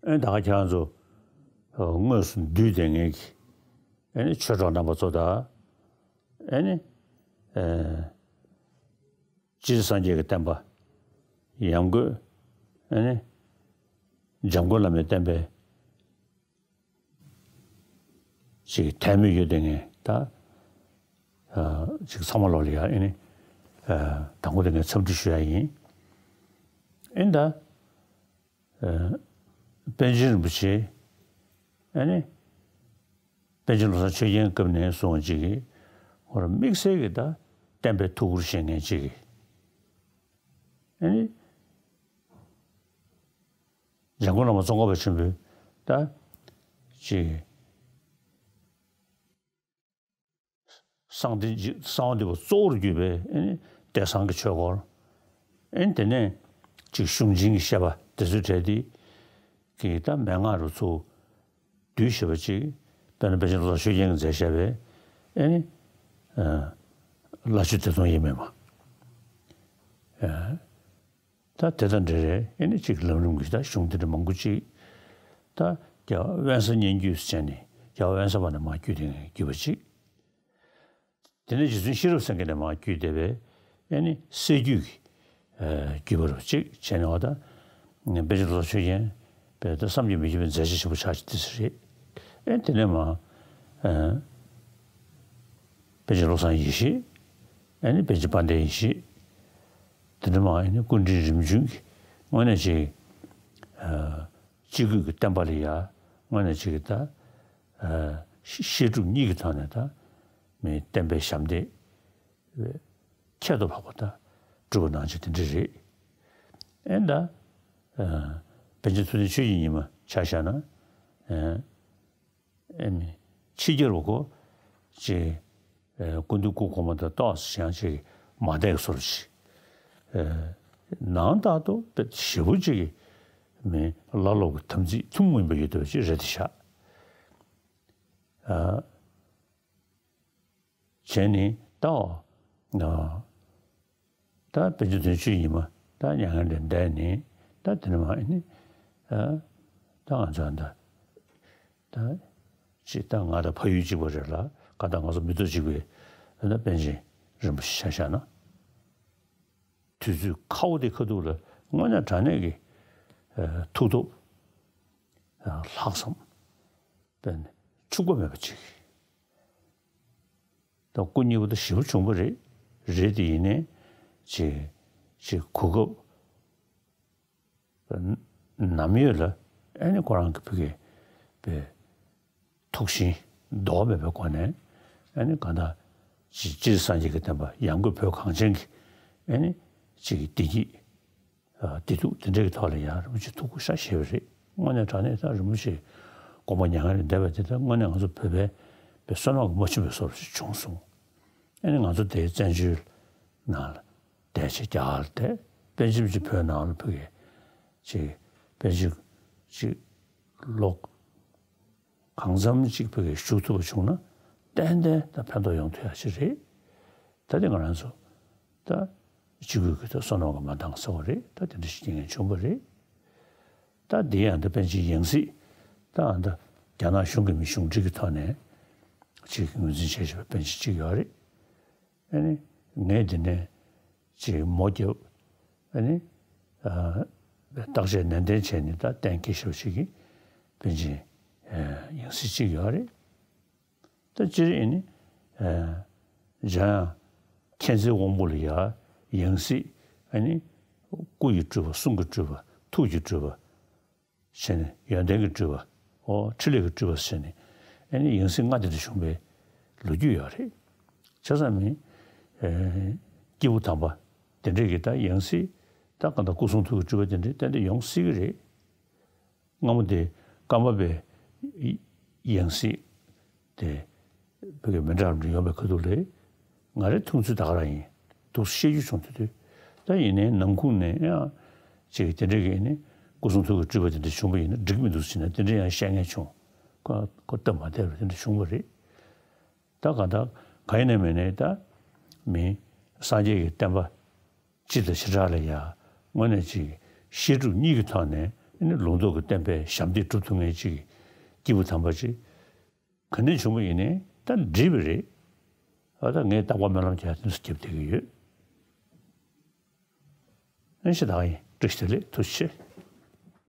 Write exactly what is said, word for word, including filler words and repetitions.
ཨེ་ད་ག་ཁྱེད་རང་ཚོ་དངོས་སུ་འདུས་བསྡད་མཁན་གྱི་ཨེ་ནི་ཆོས་གྲོགས་རྣམ་པ་ཚོ་དང་། ཨེ་ནི། སྤྱིར་སངས་རྒྱས་ཀྱི་བསྟན་པ་ཡང་སྒོས་ཨེ་ནི་འཇམ་མགོན་བླ་མའི་བསྟན་པའི་ཅིག་དད་མོས་ཡོད་དེ་ངས་ད་ཅིག་ཚང་མ་ལོག་ལ་ཡ་ཨེ་ནི་དང་པོ་དེ་ངས་འཚམས་འདྲི་ཞུ་ཡ་ཡིན། ཨེ་ད་པཎ་ཆེན་རིན་པོ་ཆེ་ཨེ་ནི། པཎ་ཆེན་བློ་བཟང་ཆོས་རྒྱན་སྐབས་ནས་བཟུང་བ་ཅིག་གིས་ཧོར་དམིགས་བསལ་གྱི་ད་བསྟན་པའི་ཐུགས་ཁུར་བཞེས་མཁན་ཅིག་གིས་ཨ་ནི་འཇམ་མགོན་བླ་མ་ཙོང་ཁ་པ་ཆེན་པོས་ད་ཅིག་གསང་བདེ་གསང་བ་འདུས་པ་གཙོ་བོར་གྱུར་པའི་ཨ་ནི་བདེ་གསང་གི་ཆོས་སྐོར། ཨ་ནི་དེ་ནས་ཅིག་གཞུང་ཆེན་གྱི་བཤད་པ་དེ་ཚོའི་གྲས་དེ་གི་ད་མན་ངག་རུ་ཚུགས། བསྡུས་ཞེས་པ་ཅིག་དཔེར་ན་པཎ་ཆེན་བློ་བཟང་ཆོས་རྒྱན་གྱིས་མཛད་བཞག་པའི་ཨེ་ནི། བླ་མཆོད་བདེ་སྟོང་དབྱེར་མེད་མ། ད་དེ་དང་འབྲེལ་རེད། ཨེ་ནི་ཅིག་ལམ་རིམ་གྱི་ད་གཞུང་དེ་འདྲ་མང་པོ་ཅིག་ད་རྒྱལ་བ་དབེན་ས་སྙན་བརྒྱུད་ཟེར་ནས་རྒྱལ་བ་དབེན་ས་པ་ནས་མར་བརྒྱུད་དེ་བརྒྱུད་པ་ཅིག་དེ་ནས་རྗེ་བཙུན་ཤེས་རབ་སེང་གེ་ནས་མར་བརྒྱུད་བསྡད་པའི་ཨེ་ནི་སྲད་བརྒྱུད་ཀྱི་བརྒྱུད་པ་རུ་གཅིག་བྱས་ནས་འོ་ད་པཎ་ཆེན་བློ་བཟང་ཆོས་རྒྱན་པས་ད་བསམ་གྱིས་མི་ཁྱབ་པའི་མཛད་རྗེས་ཆེན་པོ་ཆགས་ཅིག་དེ་ཟེར་རེད། ཨེ་དེ་ནས་མར་པཎ་ཆེན་བློ་བཟང་ཡེ་ཤེས། ཨེ་ནི་པཎ་ཆེན་དཔལ་ལྡན་ཡེ་ཤེས། དེ་ནས་མར་ཨེ་ནི་སྐུ་ཕྲེང་རིམ་བྱོན་གྱི་དངོས་གནས་ཅིག་སྤྱི་སྒོས་ཀྱི་བསྟན་པ་ལ་ཡ་དངོས་གནས་ཅིག་ད། བཤད་སྒྲུབ་གཉིས་ཀྱི་ཐོག་ནས་ད་མི་བསྟན་པའི་ཞབས་འདེགས་ཁྱད་དུ་འཕགས་པ་ད་སྒྲུབ་པ་གནང་ཆེད་དེ་འདྲ་རེད། ཨེ་ད་པཎ་ཆེན་ཐུབ་བསྟན་ཆོས་ཀྱི་ཉི་མ་ཆ་བཞག་ན་ཨེ་མི་ཕྱི་རྒྱལ་བ་ཁོ་ཅིག་སྐུ་མདུན་སྐུ་གོང་མ་དང་ཏོག་ཙམ་ཡང་ཅིག་མ་བསྡད་བཟོ་འདྲ་ཅིག་ནང་ལྟར་དུ་དཔེ་ཞེ་པོ་ཅིག་གི་མི་བླ་སློབ་ཀྱི་དམ་ཚིག་ཐུན་མོང་མ་ཡིན་པ་ཡོད་བསྡད་པ་ཅིག་རེད་དེ་ཤག་བྱས་ནས་ད་ད་པཎ་ཆེན་བདུན་ཅུའི་ཉི་མ་ད་མྱ་ངན་ལས་འདས་ནས་ད་དེ་ནས་མར་ཨེ་ནི་ད་ང་ཚོ་ད་ད་ཅིག་ད་ང་དང་ཕ་ཡུལ་གཅིག་པ་རེད་ལ་ག་ད་ང་ཚོ་མི་ཐོག་གཅིག་པའི་ད་པཎ་ཆེན་རིན་པོ་ཆེ་ཆ་བཞག་ན། དུས་ཚོད་ཁ་བོ་དེ་ཁ་ཐུག་ལ་དངོས་གནས་དྲང་གནས་ཀྱི་ཐུགས་སྟོབས་ལྷག་བསམ་དཔེ་འཕྱུག་པ་མེད་པ་ཅིག་ད་སྐུ་མཉེལ་པོ་ད་ཞེ་པོ་བྱུང་བ་རེད། རེད་དེ་ཡིན་ནའི་ཅིག་ཅིག་གོ་སྐབས་ནམ་ཡོད་ལ་ཨ་ནི་ཁོ་རང་གི་ཕ་གི་པའི་ཐུགས་ཞེན་ལྡོག་མེད་པའི་སྒོ་ནས་ཨ་ནི་གང་ལྟར་ཅིག་སྤྱིར་སངས་རྒྱས་ཀྱི་བསྟན་པ་ཡང་སྒོས་བོད་གངས་ཅན་གྱི་ཨ་ནི་ཅིག་བདེ་སྐྱིད་བདེ་སྡུག་དེ་འདྲའི་ཐོག་ལ་ཡང་རིན་པོ་ཆེ་ཐུགས་ཁུར་ཤ་བཞེས་པ་རེད། དངོས་གནས་དྲང་གནས་ད་རིན་པོ་ཆེ་དགོངས་པ་མྱ་ངན་ལས་འདས་པ་དེ་ད་དངོས་གནས་ང་ཚོ་བོད་པའི་པའི་བསོད་ནམས་ཀྱི་མ་ཆུང་བའི་བཟོ་འདྲ་ཞིག་བྱུང་སོང་། ཨ་ནི་ང་ཚོ་དེའི་བཙན་བྱོལ་ནང་ལ་བསྡད་ཅིག་རྒྱ་གར་ལ་བསྡད་པཎ་ཆེན་གྱི་བོད་ནང་ལ་ཕ་གི་ཅིག་པཎ་ཆེན་ཅིག་ལོ་གང་འཚམ་ཅིག་ཕ་གི་བཞུགས་ཐུབ་པ་བྱུང་ན་ཏན་ཏན་ད་ཕན་ཐོགས་ཡོང་ཐུབ་ཡ་ཅིག་རེད། ད་དེ་ང་རང་ཚོ་ད་སྤྱི་སྒོས་ཀྱི་ད་བསོད་ནམས་ཀྱི་མ་འདང་ཟེར་བ་རེད། ད་དེ་འདྲ་ཞིག་རྐྱེན་ངན་བྱུང་བ་རེད། ད་དེ་ཡང་ད་པཎ་ཆེན་ཡང་སྲིད་ད་ཨ་ད་རྒྱ་ནག་གཞུང་གི་མི་གཞུང་འབྲེལ་གྱི་ཐོག་ནས་ཅིག་ངོས་འཛིན་བྱས་བཞག་པའི་པཎ་ཆེན་གཅིག་ཡོད་རེད། ཨ་ནི་ངས་འདི་ནས་ཅིག་མོ་རྒྱབ། ཨ་ནི་བརྟག་དཔྱད་ནན་ཏན་བྱས་ནས་ད་གཏན་འཁེལ་ཞབས་ཞུ་གི་པཎ་ཆེན་ཡང་སྲིད་གཅིག་ཡོད་རེད། ད་སྤྱིར་ཨ་ནི་འཇམ་དབྱངས་མཁྱེན་བརྩེའི་དབང་པོ་ལ་ཡ་ཡང་སྲིད་ཨ་ནི་སྐུ་ཡི་སྤྲུལ་པ་གསུང་གི་སྤྲུལ་པ་ཐུགས་ཀྱི་སྤྲུལ་པ། བྱས་ནས་ཡོན་ཏན་གྱི་སྤྲུལ་པ། ཨོ་འཕྲིན་ལས་ཀྱི་སྤྲུལ་པ་ཟེར་ནས་ཨ་ནི་ཡང་སྲིད་ལྔ་དེ་འདྲ་བྱུང་བའི་ལོ་རྒྱུས་ཡོད་རེད། བྱས་ཙང་མི་སྐྱེས་བུ་དམ་པ་དེ་འདྲས་ཀྱི་ད་ཡང་སྲིད་ད་གང་ལྟར་སྐུ་གསུང་ཐུགས་ཀྱི་སྤྲུལ་པ་དེ་འདྲས་ཏན་ཏན་ཡོང་སྲིད་ཀྱི་རེད། སྔ་མོ་དེ་ཀརྨ་པའི་ཡང་སྲིད་དེ་བོད་ཀྱི་མི་འདྲ་འདྲ་ཡོང་བའི་ཁ་ཐུག་ལས་ང་རའི་མཐོང་ཚུལ་ད་ག་རང་ཡིན། འདུག་བཤད་རྒྱུ་བྱུང་དུས་དུས་ད་ཡིན་ནའི་ནང་ཁུལ་ནས་ཡང་ཅིག་དེ་འདྲ་གི་ནི་སྐུ་གསུང་ཐུགས་ཀྱི་སྤྲུལ་པ་དེ་འདྲ་བྱུང་བ་ཡིན་ན་འགྲིག་མི་འདུག་ཟེར་ནས་དེ་འདྲ་ཡང་བཤད་མཁན་བྱུང་། ཁོ་ཁོ་སྟབས་མ་བདེ་བར་དེ་འདྲ་བྱུང་བ་རེད། ད་གང་ལྟར་གང་ཡིན་ནའི་མིན་ནའི་ད་མི་སངས་རྒྱས་ཀྱི་བསྟན་པ་སྤྱི་དང་བྱེ་བྲག་ལ་ཡ་དངོས་གནས་ཅིག་བཤད་སྒྲུབ་གཉིས་ཀྱི་ཐོག་ནས་ ཨ་ནི་ལུང་རྟོགས་ཀྱི་བསྟན་པའི་ཞབས་འདེགས་སྒྲུབ་ཐུབ་མཁན་ཅིག་གི་སྐྱེས་བུ་དམ་པ་ཅིག་ག་འདྲ་བྱུང་བ་ཡིན་ནའི་ད་འགྲིག་པ་རེད། ཨ་ད་ངས་རྟག་པར་སྨོན་ལམ་རྒྱག་དེ་ཚོ་རྒྱབ་བསྡད་ཀྱི་ཡོད། ཨ་ནི་ཞེ་དྲག་ཡིན། བཀྲ་ཤིས་བདེ་ལེགས། ཐུགས་རྗེ་ཆེ།